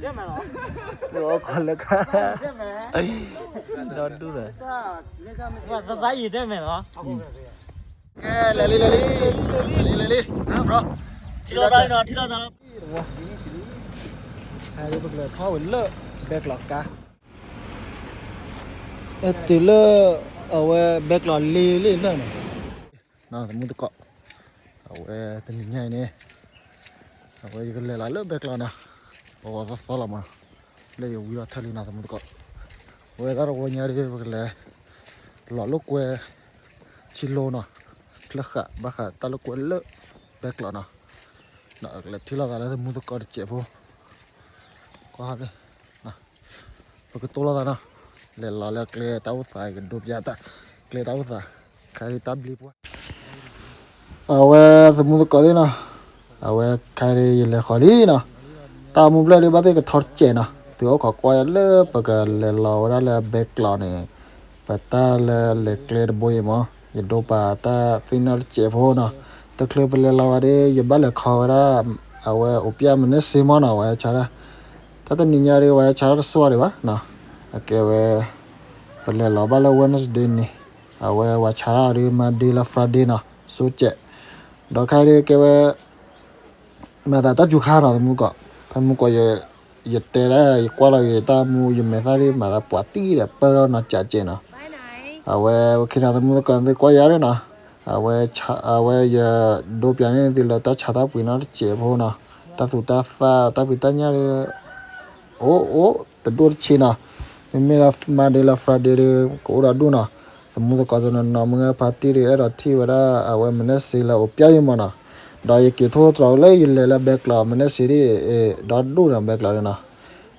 အိၣ်ခိးလၢခါ, ဒီဒူၣ်ဒီး, သးသးအံၤတဲမဲာ်လီၤ, ကဲ လဲၤလံ လဲၤလံ, လဲၤလံ လဲၤလံ, ထံၣ်လိာ်သးလီၤ ထံၣ်လိာ်သးလီၤ, ပကလဲၤထီၣ်ဝဲလၢ ဘဲကျိးကါ အဲၣ်တုၤလၢ အဝဲဘဲကျိးလ့လ့ၣ်လၢန့ၣ်, သမူသကိး, အဝဲတနံၤညါအံၤန့ၣ်, အဝဲယကလဲၤလီၤလၢဘဲကျိးနီၤ, ပဂီၤသီသီလီၤမး, လၢယဝံၤထီၣ်ထဲလံနီၤ သမူသကိး, အဝဲတၢ်တဝီညါဒ် ပကလဲၤ လီၤလိာ်ကွဲ ဆံလိနီၤ, ဖျၢၣ်ဃာ် ဘၣ်ဃးတၢ်လိာ်ကွဲလၢ ဘဲကျိးနီၤ, ဒီးကလဲၤထံၣ်လိာ်သးလၢသမူသကိးတစဲးဖိ ကွၢ်ဟီဒ် ပကတိၤလိာ်သးနီၤ, လဲၤလီၤလၢကျဲတၢ်အိၣ်သး ကဒိးပျးတၢ် ကျဲတၢ်အိၣ်သး, ခါဒ်တၢ်ဘျ့ပှၢ်, အဝဲသမူသကိးသ့ၣ်နီၤ, အဝဲခါဒ်ယလဲၤဃီၤလံနီၤ, တၢ်အိၣ်မူဘျဲၣ်ဒ်ဘၣ်သ့ၣ်ကထီတစဲးနီၤ, သုအိၣ်ခိးကွၢ်ယၤလၢပကလဲၤလီၤဝဲဒၣ်လၢဘဲကျိးန့ၣ်, ပတၢ်လၢလဲၤကျဲတဘိအံၤမး, ယဒိးပာ်တၢ်သ့ၣ်နီၣ်တစဲးဖိနီၤ, တချုးပလဲၤလီၤဝဲဒၣ် ယဘၣ်လဲၤခီဝဲဒၣ် အဝဲအိၣ်ပျဲၢ်မနုၤစ့မးနီၤ, ဝဲဆါတၢ် တၢ်တနံၤညါဒ် ဝဲဆါတၢ်တစိၢ်ဒံးဘၣ်နီၤ, အကဲဝဲ ပလဲၤလီၤဘၣ်လၢ Wednesday န့ၣ်, အဝဲဝဲဆါတၢ်ဒ် Monday လၢ Friday နီၤ, စိကဲး, ဒီးခါဒ်ကဲဝဲ မၤသးတၢ်စူၤခါနီၤ သမူသကိး, ဖဲမူကီး ယတဲဒၣ် ယကွၢ်လီၤယတၢ်မူ ယမဲာ်သၣ်ဒ်မၤသးပှၤတံၢ်ဒီးပၢၢ်ထီၣ်နီၤ ကးကဲးနီၤ, အဝဲ okay နီၤ သမူသကိး သုကွၢ်ယၤဒ်နီၤ, အဝဲ အဝဲယဒိးပျးန့ၢ်သုလၢတၢ်ဆါတၢ်ပှ့ၤနီတစဲးဖိနီၤ, တၢ်သူတၢ်သၣ် တၢ်ဖံးတၢ်ညၣ်ဒ် အိၣ်အိၣ်တဒိၣ်တဆံးနီၤ, မ့မ့ၢ်လၢ Monday လၢ Friday ဒ် ကအိၣ်ဒီဒူၣ်နီၤ, သမူသကိးတနီၤနီၤ မုၢ်ဂၢ်ဖါတံၢ်ဒ် အဲၣ်ဒိးထံၣ်ဝဲဒၣ် အဝဲမနုၤစ့လၢအိၣ်ပျဲၢ်ယံၤမးနီၤ, ဒီးယက့ၤထိၣ်သတြီၤလၢယလဲၤလၢဘဲကျိး မနုၤစ့ဒ် ဒီဒူၣ်နီၤ ဘဲကျိးဒ်နီၤ,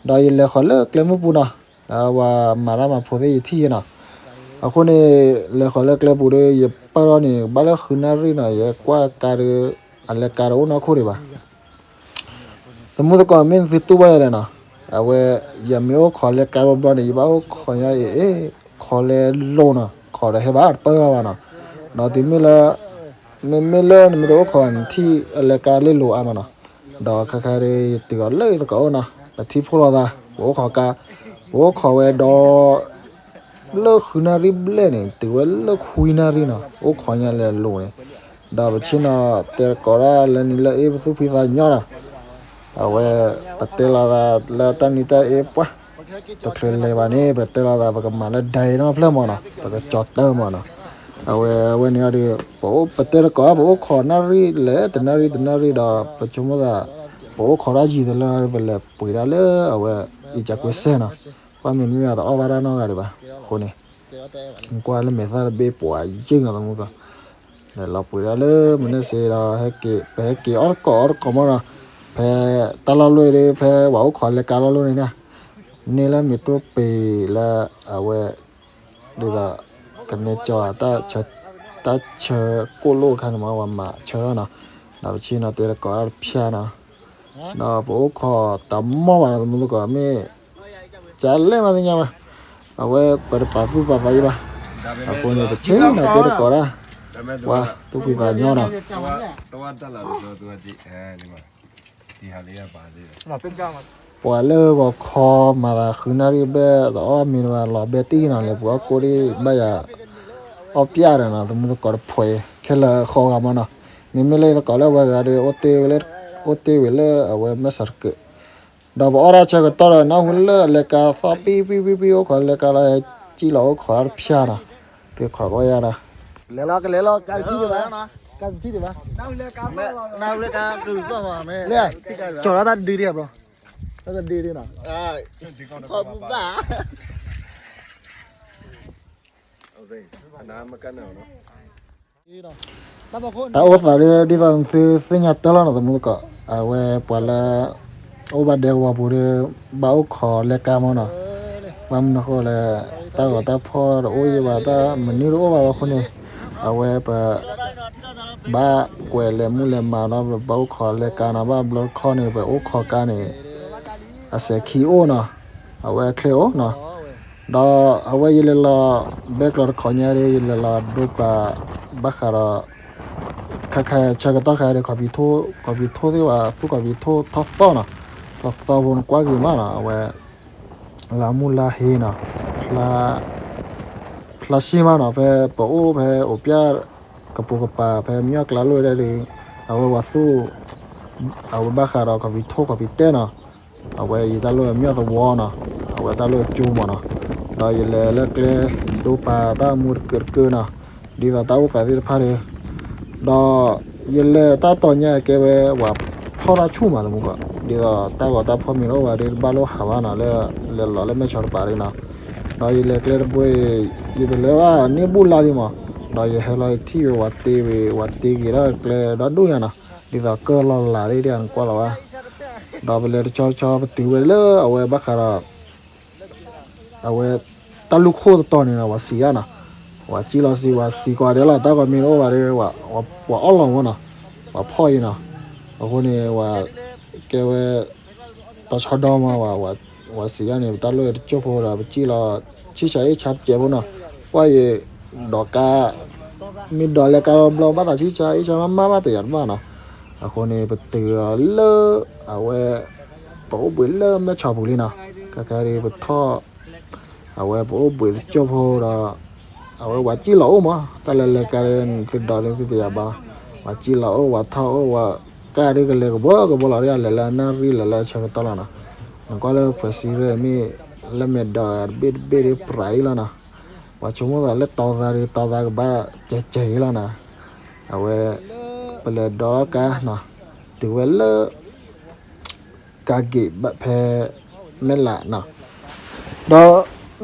ဒီးယလဲၤဃီၤလၢကျဲမုၢ်ပူၤနီၤ, ဒီးပှၤမၤတၢ်မၤဖိသ့ၣ်ယထံၣ်ယဲနီၤ, အဃိန့ၣ် လဲၤဃီၤလၢကျဲပူၤဒီး ယပၢၢ်ထီၣ်န့ၣ် ဘၣ်လၢဃုနၣ်ရံၣ်နီၤ, ယကွၢ်ကါဒီး အလဲၤကါတအိၣ်နီတခိၣ်ဒံးဘၣ် သမူသကိး မ့ၢ်နသုတူၢ်ဘၣ်ယၤလဲၣ်နီၤ, အဝဲ ယမ့ၢ်အိၣ်ခိးလဲၤကါဘျီဘျီန့ၣ် ယဘၣ်အိၣ်ခိးညါအံၤ ခိးလဲၤလိၤနီၤ, ခိးဒီးဟဲဘၣ်တပၢၢ်ဘၣ်နီၤ, ဒီးတုၤမ့ၢ်လၢ မ့မ့ၢ်လၢနမ့ၢ်တအိၣ်ခိးန့ၣ် ထံၣ်အလဲၤကါလ့လိၤအါမးနီၤ, ဒီးခဲခါဒ်ယတုၤအီၤလၢယသကိးအိၣ်နီၤ, ပထံၣ်ဖှိၣ်လိာ်သး ပအိၣ်ခိးကါ, ပအိၣ်ခိးဝဲဒီး လၢဃုနၣ်ရံၣ်ဘျဲၣ်န့ၣ် တုၤဝဲလၢခွံနၣ်ရံၣ်နီၤ, အိၣ်ခိးညါလဲၤလိၤန့ၣ်, ဒီးပဆ့ၣ်နီၤတဲသကိးတၢ်လၢနံၤလၢအ့ၣ် ပသူၣ်ဖှံသးညီနီၤ, အဝဲ ပတဲလိာ်သးလၢတၢ်နံၤတၢ်အ့ၣ်ပှၢ်, တချုးလဲၤဘၣ်န့ၣ် ပတဲလိာ်သး ပကမၤလၢ ဒဲနီၣ်ဖျၢၣ်မးနီၤ, ပကကၠီတၢ်မးနီၤ, အဝဲ အဝဲန့ၣ်အီၤဒီး ပတဲသကိး ပအိၣ်ခိးနၣ်ရံၣ်လဲၤ တနၣ်ရံၣ်တနၣ်ရံၣ်ဒီး ပဆိကမိၣ်သး ပအိၣ်ခိးတၢ်ယံာ်တလၢ ပလဲၤပှ့ၤဒၣ်လၢအဝဲ အံၤကကွဲးစဲနီၤ, ကွၢ်မ့ၢ်မ့ၢ်အတအီၣ်ဘၣ်တၢ်နီတဂၤဒံးဘၣ်, အဃိန့ၣ် ကွၢ်လၢမဲာ်သၣ်တဘ့ၣ်ပှၤယံာ်နီၤ သမူသကိး, လဲၤလီၤပှ့ၤဒၣ်လၢမနုၤစ့ဒီး ဟဲက့ၤ ပဟဲက့ၤအီၣ်သကိးအီတကိးမးနီၤ, ဖဲတၢ်လီၢ်လၢဒီး ဖဲပှၤအိၣ်ခိးလဲၤကါလီၢ်လၢန့ၣ်န့ၣ်, န့ၢ်လၢမ့ၢ်တိၢ်ပ့ၤလၢအဝဲ ဒ်သိး ကန့ၢ်ကၠီ တၢ်ဆၢကိၣ်လိၣ်တခါန့ၣ်မး ပှၤမၤဆၢထီၣ်နီၤ, ဒီးပဆ့ၣ်နီၤတဲသကိးတၢ်တဖၠါနီၤ, ဒီးပအိၣ်ခိးတၢ်မီၢ်ဘၣ်နီၤ သမူသကိး မ့ၢ် ကလဲၣ်မးသ့ၣ်ညါဘၣ်, အဝဲပတပာ်သူၣ်ပာ်သးအံၤဘၣ်, အဃိန့ၣ် ပဆ့ၣ်နီၤတဲသကိးတၢ်, ပှၤသူၣ်ဖှံသးညီနီၤ, ပှၤလၢဂီၤခီမၤသးဃုနၣ်ရံၣ်ဘျဲၣ် တအီၣ်မ့ၢ်တဘၣ်လီၤဘဲတံၢ်နီၤ လဲၤပှ့ၤအီၣ်ကိၣ်ဒံးဘၣ်ယၤ, အီၣ်ပျၢ်ဒီးနီၤ သမူသကိးတဖှဲး ခဲလၢာ်ဃီဂၤမးနီၤ, မ့မ့ၢ်လၢယသကိးလၢအဝဲဂၤဒီး အိၣ်တ့ၢ်ဝဲလၢအဝဲမဲာ်ဆှးတကၢး, ဒီးပအီၣ်ဒၣ်ဆၢကတီၢ်ဒီး နၢ်ဟူလၢအလဲၤကါသီၣ်ပံၣ်ပံၣ်ပံၣ်ပံၣ် အိၣ်ခိးလဲၤကါလီၤ ဟဲကံၣ်လီၤအိၣ်ခိးတၢ်တဖၠါနီၤ, သုခိးကွၢ်ယၤနီၤ, လဲၤလီၤကလဲၤလီၤ ကါတထံၣ်ဒံးဘၣ်, ကါတထံၣ်ဒံးဘၣ်, နၢ်ဟူလၢကါကလုၢ်သီၣ်မးမ့ၢ်, ကၠီၤလီၤတၢ်တဒုဒံးဘၣ်, တၢ်တဒုဒံးနီၤ, ခီပူၤဘၣ် တၢ်အိၣ်သးဒ်သိးသုသ့ၣ်ညါတၢ်လီၤနီၤ သမူသကိး, အဝဲပှၤလၢ အိၣ်ဘၣ်ဒဲကဝီၤပူၤဒီး ဘၣ်အိၣ်ခိးလဲၤကါမးနီၤ, ဘၣ်မနုၤဃိလဲၣ်, တၢ်ဂီၤတၢ်ဖီၣ်တအိၣ်ယံၤဘၣ်, တၢ်မနုၤတအိၣ်ဘၣ်ဝဲအဃိန့ၣ်, အဝဲပ ဘၣ်ကွဲးလဲၤမူလဲၤမၤနီၤ, ပဘၣ်အိၣ်ခိးလဲၤကါနီၤ, ဘၣ်ဘျီတခီန့ၣ် ပအိၣ်ခိးကါန့ၣ် အစဲးခံအိၣ်နီၤ, အဝဲအချ့အိၣ်နီၤ, ဒီးအဝဲယလဲၤလီၤ ဘဲကျိးတခီညါဒီး ယလဲၤလီၤဒိပာ် ဘၣ်ဃးဒီး ခဲခဲဆၢကတီၢ်ခဲဒီး ကီၢ်ပယီၤထိၣ်သ့ၣ်ဝဲ သူကီၢ်ပယီၤထိၣ်ထီၣ်သီၣ်နီၤ, သီသီဖိနကွၢ်က့ၤမးနီၤ အဝဲ လါမူလါဟ့နီၤ, ဖျါ ဖျါရှ့မးနီၤ ဖဲပအိၣ်ဖဲအိၣ်ပျဲၢ် ကပိာ်ကပၤ ဖဲမၠီၣ်ကျါလိၣ်ဒၣ်ဒီး အဝဲပှၤသူၣ် အဝဲဘၣ်ဃးဒီး computer computer နီၤ, အဝဲအံၤတၢ်လိၣ်မၠီၣ်သဝီနီၤ, အဝဲတၢ်လိၣ်ကၠိမးနီၤ, ဒီးယလဲၤလၢကျဲ ဒိပာ်တၢ်မူတကၢးတကၢးနီၤ, ဒ်သိးတၢ်အိၣ်သးသ့ၣ်တဖၣ်ဒီး ဒီးယလဲၤတၢ်တီၤညါကဲဝဲ ဝၤဖီၣ်တၢ်ဆူၣ်မးသမူကီး, ဒ်သိးတၢ်ဂီၤတၢ်ဖီၣ်မ့ၢ်တအိၣ်ဘၣ်ဒီး တဘၣ်လိၣ်ဟးဘၣ်နီၤ လၢလဲၤလီၤလၢမဲၢ်ဆီတပၤဒ်နီၤ, ဒီးယလဲၤကျဲတဘိ ယတလဲၤဘၣ်န့ၢ်ဘူၣ်လါလံမး, ဒီးယဟဲလီၤယထံၣ်ဝဲဝၤတ့ဝံၤ ဝၤတ့ဂ့ၤဒီးကျဲဒီဒူၣ်ညါနီၤ, ဒ်သိးကၢၢ်လီၤလးသ့ၣ်ဒ်နကွၢ်လီၤဘၣ်, ဒီးပလဲၤတဆီတဆီပတုၤဝဲလၢအဝဲဘၣ်ဃးဒီး အဝဲ တၢ်လူၢ်ခိၣ်တတီၤန့ၣ်နီၤ ဝၤစံးယါနီၤ, ဝၤစံၣ်လီၤစံး ဝၤစံးကွၢ်ဒဲးလီၤ တၢ်ဂီၤမ့ၢ်တအိၣ်ဘၣ်ဒီး ဝၤအီၣ်လီၤမးနီၤ, ဝၤဖီၣ်အံၤနီၤ, အဃိန့ၣ် ဝၤကဲဝဲ တီၤဆီဒီမး ဝၤစံးယါန့ၣ် ပတၢ်လိၣ်တကၠိၢ်ဖိဒီး ပစံၣ်လီၤ ဆံၣ်ဆါအ့ၣ်ဆါတစဲးဖိနီၤ, ပှၤယဒီးကါ မ့ၢ်ဒီးလဲၤကါလီၤဘျီ ဘၣ်သးဆံၣ်ဆါအ့ၣ်ဆါမးမးဘၣ်တယၤတဘၣ်နီၤ, အဃိန့ၣ် ပတုၤလီၤလၢ အဝဲ ပအိၣ်ဘှံးလၢမဲၢ်ဆီပူၤလံနီၤ, ခဲခါဒ်ပထီၣ် အဝဲပအိၣ်ဘှံးတကၠိၢ်ဖိဒီး အဝဲဝၤစံၣ်လီၤအိၣ်မး တၢ်လဲၤလဲၤကါဒ်သုဒီးဒ်သုတယၤဘၣ်, ဝၤစံၣ်လီၤအိၣ် ဝၤထီၣ်အိၣ် ဝၤကါဒ်ကလဲၤကဘီကဘီလီၤဒ် အလဲၤလၢအနၣ်ရံၣ်လဲၤလၢအဆၢကတီၢ်လီၤနီၤ, နကွၢ်လၢဖှဲးစံရဲၣ်မ့ၢ် လၢမဲာ်ဒီးတဘ့ၣ်တဘ့ၣ်ဒ်ပြးအံၤလီၤနီၤ, ပှၤဆိကမိၣ်သးလၢတီၤသးဒီး တီၤသးကဘၣ်ကဲကဲအံၤလီၤနီၤ, အဝဲ ပလဲၤဒီးကါနီၤ, တုၤဝဲလၢ ကါဂ့ၢ်ဘၣ်ဖဲ မဲၢ်လးနီၤ, ဒီး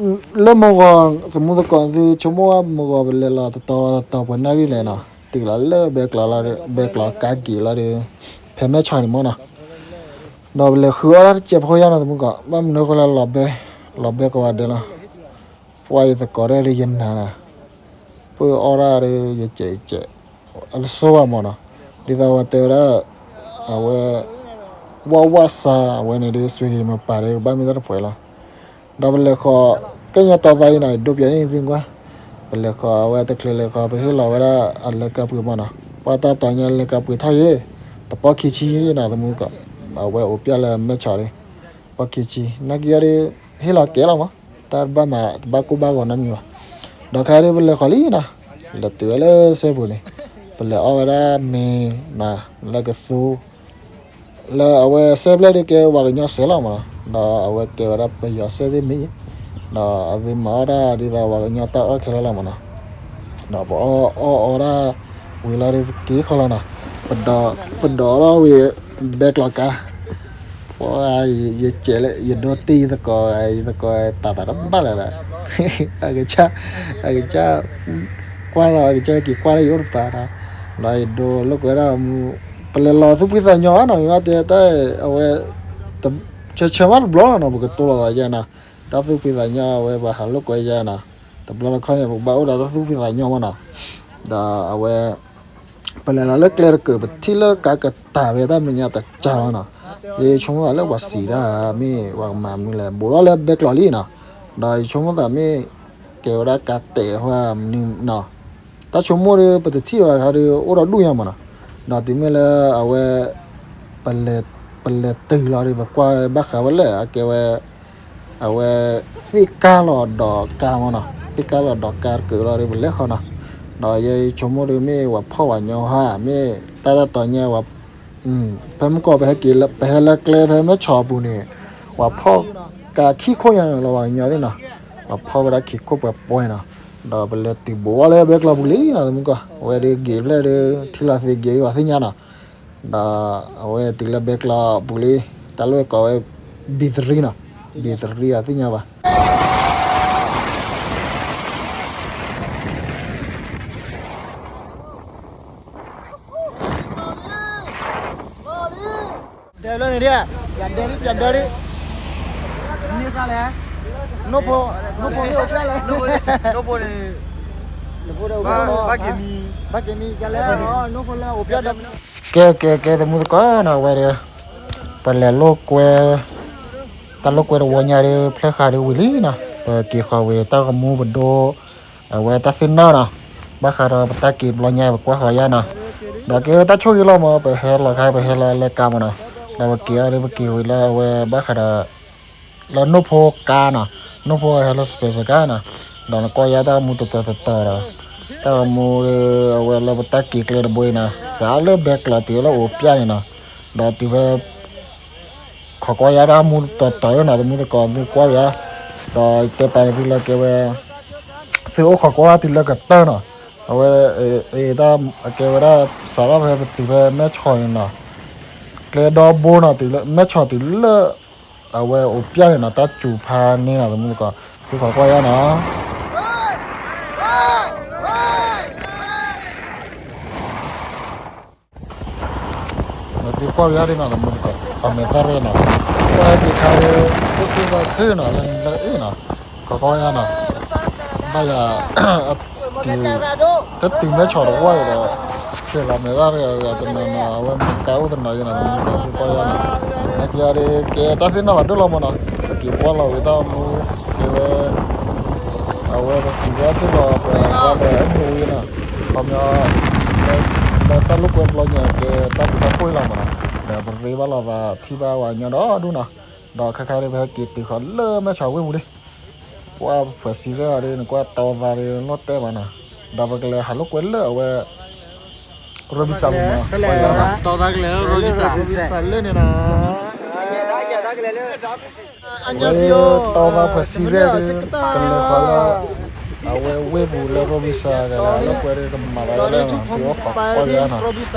လၢမုၢ်ဂီၤ သမူသကိးသုဆိကမိၣ်ဝဲမုၢ်ဂီၤ ပလဲၤလီၤတတီၤတတီၤပှဲၤနၣ်ရံၣ်လဲၣ်နီၤ, တုၤလီၤလၢဘဲကျီးလီၤ ဘဲကျီးကါဂ့ၢ်လီၤဒီး ဖဲမဲၢ်ဆီန့ၣ်မးနီၤ, ဒီးပလဲၤဃုအီၣ်တၢ်တစဲးဖိယါနီၤ သမူသကိး ဘၣ်မနုၤဃိလၢလီၤဘဲ လီၤဘဲကဝဲၤဒဲးလီၤ, ပှၤယသကိးတၢ်ဒီးယနၤနီၤ, ပအီၣ်ဒၣ်ဒီးယစဲးယစဲး အတဆိဘၣ်မးနီၤ, ဒ်သိးဝဲတဲဝဲဒၣ် အဝဲ ဝၣ်ဝၣ်စါအဝဲန့ၣ်ဒီး စွ့က့ၤမပာ်ဒီး ကဘၣ်မ့ၢ်တၢ်တပှဲၤလီၤ, ဒီးပလဲၤဃီၤ ကဲညီတီၤသးအံၤနီၤ ဒိပၠးန့ၣ်သ့ၣ်ကွၢ်, ပလဲၤဃီၤအဝဲတချုးလဲၤဃီၤ ပဟ့ၣ်လီၤဝဲဒၣ်အလဲၤကါပှ့ၤမးနီၤ, ပှၤတၢ်တီၤညါလဲၤကါပှ့ၤထီၣ်ယဲၢ် တပီၢ်ခံဆံနီၤ သမူသကိး, အဝဲအိၣ်ပျဲၢ်လၢမဲၢ်ဆီဒီး ပီၢ်ခံဆံ နာ်က့အီၤဒီး ဟ့ၣ်လီၤကဲလီၤမး, တၢ်တဘၣ်မၤ တဘၣ်ကိၢ်ဘၣ်ဂီၤနီတမံၤဘၣ်, ဒီးခါဒ်ပလဲၤဃီၤလံနီၤ, လဲၤတုၤဝဲလၢစဲပူၤန့ၣ်, ပလဲၤအီၣ်ဝဲဒၣ်မ့ၤနီၤ လၢကသူ လၢအဝဲစဲဖျၢၣ်ဒ်ကဲဝၤကညီစဲးလီၤမးနီၤ, ဒီးအဝဲကဲဝဲဒၣ်ပယီၤစဲသ့ၣ်မ့ၢ်, ဒီးအဝဲမၤအီၣ်ဒၣ်ဒ်သိးဝၤကညီတၢ်အီၣ်ခဲလၢာ်လီၤမးနီၤ, ဒီးပအီၣ်အီၣ်အီၣ်ဒၣ်ဝံၤလီၤဒီးပက့ၤဃီလီၤနီၤ, ပဒိးထီၣ်ဝံၤ ဘဲကျီးကါ ပှၤ ယစဲးလၢ ယဒိတ့ၢ်ယသကိး ယသကိးပာ်သးတဘၣ်လၢၤဒီး အကစၢ် အကစၢ် ကွၢ်လီၤ အကစၢ်က့ၤကွၢ်လၢယအိၣ်တပၤဒီး ဒီးယဒိလိာ်ကွဲဒၣ်မူ ပလဲၤလီၤသူၣ်ဖှံသးညီဘၣ်နီၤ မ့ၢ်ဘၣ်တဲတၢ်အဝဲ ဆၢဆၢမးတဘျီလီၤနီၤ ပကတိၤလီၤသးယဲနီၤ တၢ်သူၣ်ဖှံသးညီအဝဲ ပှၤဟးလိာ်ကွဲယဲနီၤ တဘျီလၢခီန့ၣ် ပကဘၣ်အိၣ်ဒီးတၢ်သူၣ်ဖှံသးညီမးနီၤ ဒီးအဝဲ ပလဲၤလီၤလၢကျဲတကၢး ပထံၣ်လၢကါကတၢၢ်ဝဲတၢ်မဲာ်ညါတကၢ်လီၤနီၤ. ယဆိကမိၣ်သးလၢပှၤစံးဒၣ်မ့ၢ်ပှၤကမၤမနုၤလဲၣ် ဘူးထီၣ်လၢဘဲကျီးလံနီၤ. ဒီးယဆိကမိၣ်သးမ့ၢ်ကဲဝဲဒၣ်ကါတဲာ်ဟီမနုၤနီၤ. တၢ်ဆိကမိၣ်ဒီး ပတထံၣ်ဘၣ်ခါဒီး အိၣ်ဒီးဒူၣ်ညါမးနီၤ. ဒီးတုၤမ့ၢ်လၢအဝဲ ပလဲၤတုၤလီၤဒီး ပကွၢ်ဘၣ်ဃးဝဲလၢအကဲဝဲ အဝဲ သ့ၣ်ကါလီၤဒီးကါမးနီၤ, သ့ၣ်ကါလီၤဒီးကါတကၢးလီၤဒီး ပလဲၤဃီနီၤ. ဒီးယဲယဆိကမိၣ်ဒီး မ့ၢ်ပှၤဖီၣ်ပှၤညီဟါ မ့ၢ်တၢ်တၢ်တီၤညါပှၤ ဖဲမုၢ်ကီၢ် ပဟဲက့ၤလၢ ပဟဲလၢကျဲဖဲမဲၢ်ဆီးအပူၤန့ၣ် ပှၤဖီၣ်ကါခံခိၣ်ညါန့ၣ်လီၤ ပှၤကညီသ့ၣ်နီၤ. ပှၤဖီၣ်ဝဲဒၣ်ခံခိၣ်ပှဲၤပှဲၤနီၤ. ဒီးပလဲၤတုၤဘူးဝဲလၢဘဲကျီးပူၤလံနီၤ သမုၢ်ကီၢ်, အဝဲဒၣ်ဂ့ၤဖျဲၣ်ဒီး ထံလီၤသ့ဂ့ၤဒ်ပှၤသ့ၣ်ညါနီၤ. ဒီးအဝဲတုၤလၢဘဲကျီးပူၤလံ, တၢ်လိၣ်ဝဲကိးဝဲ ဘံၣ်သရံနီၤ, ဘံၣ်သရံအသ့ၣ်ညါဘၣ်. ဒဲးလၢန့ၣ်ဒၣ်, ယဒဲးလံ ယဒဲးလံ, န့ၢ်စၢ်လဲၣ်, နိၣ်ဖိ, နိၣ်ဖိန့ၣ်အိၣ်ဖျဲၣ်လဲၣ်, နိၣ်ဖိန့ၣ်, ဘၣ်က့ၤမံ, ဘၣ်က့ၤမံ ကလဲၣ်, နိၣ်ဖိလၢအိၣ်ဖျဲၣ်ဒီး, ကဲကဲကဲ သမုၢ်သကိးနီၤ အဝဲဒီး ပလဲၤလိာ်ကွဲ တၢ်လိာ်ကွဲတဝီညါဒီး ဖျဲၣ်ဃာ်ဒီးဝံၤလံနီၤ, ပက့ၤဃီၤဝံၤတၢ်ဂီၤမူပဒိ အဝဲတၢ်သ့ၣ်နီၣ်နီၤ, ဘၣ်ဃးဒီးပတၢ်က့ၤဘျီညါ ပကွၢ်ဃီၤယါနီၤ, ဒီးကဲတၢ်ဆိၣ်ဂ့ၤလီၤမး ပဟဲလီၤခါ ပဟဲလီၤလဲၤကါမးနီၤ, ဒီးပက့ၤအီၤဒီး ပက့ၤဝံၤလၢအဝဲဘၣ်ဃးဒီး လၢနိၣ်ဖိကါနီၤ, နိၣ်ဖိဟဲလၢ special ကါနီၤ, ဒီးနကွၢ်ယါတၢ်မူတတီၤတတီၤဒီး တၢ်မူဒီး အဝဲလၢပတၢ်က့ၤကျဲတဘိအံၤနီၤ စးလၢဘဲကျီးတုၤလၢအိၣ်ပျၢ်န့ၣ်နီၤ, ဒီးတုၤဖဲ ခိးကွၢ်ယါတၢ်မူတတီၤတတီၤနီၤ တမူတကိး သုကွၢ်ယါ, ဒီးတဲပာ်န့ၣ်သုလၢကဲဝဲ သုအိၣ်ခိးကွၢ်ယါတုၤလၢကတၢၢ်နီၤ, အဝဲ အတၢ်ကဲဝဲဒၣ် စးထီၣ်ဖဲပတုၤဖဲမဲၢ်ဆီးန့ၣ်နီၤ, ကျဲဒီဘိနီၤ တုၤလၢမဲၢ်ဆီးတုၤလၢ အဝဲအိၣ်ပျၢ်န့ၣ်နီၤ တၢ်စူၤဖးန့ၢ်နီၤ တမူတကိး သုခိးကွၢ်ယါနီၤ. သုကွၢ်ယါဒ်နီၤ တမူတကိး ပှၤမဲာ်သၣ်ရဲၣ်နီၤ, ကွၢ်ဟဲက့ၤခါလၢ အိၣ်ခိၣ်သၣ်ခုနီၤ လၢလၢအ့ၣ်နီၤ, ခိးကွၢ်ယါနီၤ, ဘၣ်ယၤ တတုၤမဲၢ်ဆီးတဝီအံၤဒီး ခဲလီၤမဲာ်သၣ်ရဲၣ်တနီၤနီၤ အဝဲမ့ၢ်ကါအိၣ်တနီၤယဲနီၤ တမူတကိး သုကွၢ်ယါနီၤ, နာ်က့ၤအီၤဒီး ကဲတၢ်သ့ၣ်နီၣ်ဘၣ်ဒိၣ်လီၤမးနီၤ, ပက့ၤကွၢ်လီၤဝံၤတၢ်မူ ကဲဝဲ အဝဲပစံးဘျုးစ့ၢ်ကီး ပှၤဘၣ်ဒီးအမုာ်ဝံၤနီၤ, ခီပညီ လၢတၢ်လိာ်ကွဲဘျီညါ ကဲတၢ်ဘျုးတၢ်ဖှိၣ်အံၤလီၤမးနီၤ, ဒီးပရ့ဘၣ်လိာ်သးထံၣ်ဘၣ်ဝဲညီဒီဒူၣ်နီၤ, ဒီးခဲခါဒ်ပဟဲက့ၤတုၤဃီၤလၢမဲၢ်ဆီးဝ့ၢ်ပူၤလံ, ကွၢ်ဖှဲးစံရဲၣ်အီၤဒီး နကွၢ်တီသးဒီး လီၤတဲာ်ဘၣ်နီၤ, ဒီးပကလဲၤဟးလိာ်ကွဲလၢအဝဲ ရိဘံစၢ်ပူၤနီၤ, တီသးကလဲၤ ရိဘံစၢ် ရိဘံစၢ်လၢန့ၣ်နီၤ ဝဲတီသးဖှဲးစံရဲၣ်ဒီး ကလဲၤဃီၤလၢ အဝဲဝ့ၢ်ပူၤလၢရိဘံစၢ်ကလဲၤလိာ်ကွဲဒီး ကမၤသးဒ်လဲၣ်နီၤ သုအိၣ်ခိးကွၢ်ယါနီၤ,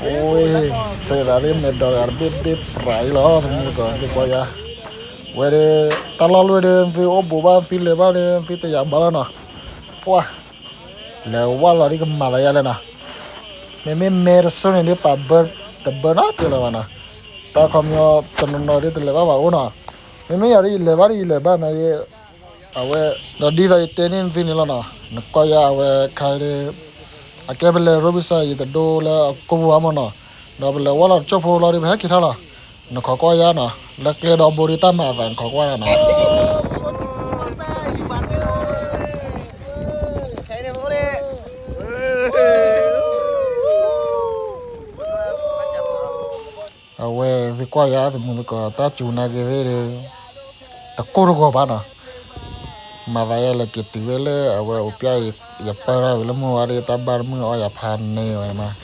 အိၣ် စဲးသးဒ်မဲာ်ဒိးတဂၤတဘ့ၣ်တဘ့ၣ်ပြးအံၤလီၤ တမူတကိး သုကွၢ်ယါ, ဝဲဒီး တၢ်လီၢ်လွဲၢ်ဒီး သုအိၣ်ဘူးဘၣ်သုလဲၤဘၣ်ဒီး သုတယာ်ဘၣ်လီၤနီၤ, ပှၢ် လဲၤဝဲလီၤဒ်ကမၤသးယါလဲၣ်နီၤ, မ့မ့ၢ်မဲတစိၢ်န့ၣ်ဒ်ပာ်ဘၢ တဘၢနီတစဲးလၢၤဘၣ်နီၤ, တၢ်ခီပညီတနီၤနီၤဒ်တလဲၤဘၣ်ဘၣ်အိၣ်နီၤ, မ့မ့ၢ်ယၤဒ်ယလဲၤဘၣ်ဒ်ယလဲၤဘၣ်နီၤ, အဝဲ ဒီးဒ်သိးယတဲန့ၢ်သုန့ၣ်လီၤနီၤ, နကွၢ်ယါအဝဲခါဒီး အကဲပလဲၤရိဘံစၢ် ယတဒိလၢအကိာ်ပူၤဘၣ်မးနီၤ, ဒီးပလဲၤဝဲလီၤတစိၢ်ဖိလီၤဒီး ပဟဲက့ၤထီၣ်လီၤ, နခိးကွၢ်ယါနီၤ, လၢကျဲဒီဘိဒီးတၢ်မၤအသးနခိးကွၢ်ယါနီၤ အဝဲသ့ၣ်ကွၢ်ယါတမူတကိး တၢ်စူၤနာ်က့ၤသ့ၣ်ဒီး တကိၢ်တဂီၤဘၣ်နီၤ, မၤသးယါလဲၤက့ၤတုၤဝဲလၢအဝဲအိၣ်ပျၢ် ယပၢၢ်ထီၣ်ဝံၤလၢမုၢ်ဝါဒီး တၢ်ဘၣ်တမုာ်အီၣ်ယၤဖးန့ၢ်ဝဲမး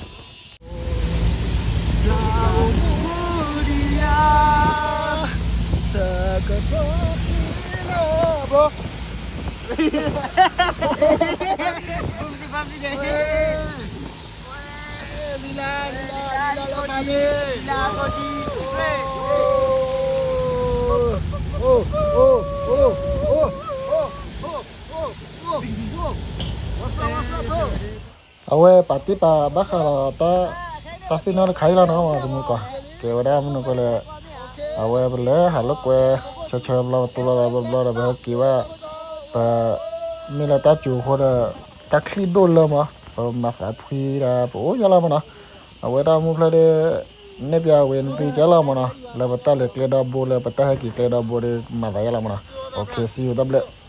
အဝဲပာ်တ့ၢ်ပာ်ဘၣ်ဃးဒီး တၢ်သ့ၣ်နီၣ်တခါအံၤလီၤနီၤ တမူတကိး, ကဲဝဲဒၣ်မနုၤကလဲၣ်, အဝဲပလဲၤဟးလိာ်ကွဲ ဆၢဆၢဘျီ ပတူၢ်ဘျီဘျီဒီး ပဟဲက့ၤဘၣ်, ပ မ့ၢ်လၢတၢ်စူၤအဃိဒီး တၢ်ချံၣ်ဒိၣ်လၢမး ပမၤသးဖှံဒီး ပအိၣ်ယါလီၤမးနီၤ, အဝဲဒၣ်မူဖျၢၣ်ဒီး နဲၣ်ပျးဝဲနသုကလီၤမးနီၤ လၢပတၢ်လဲၤကျဲဒီဘိလၢပတၢ်ဟဲက့ၤကျဲဒီဘိဒီး မၤသးယါလီၤမးနီၤ, အိၣ်ခ့ see you တၢ်ဘျုး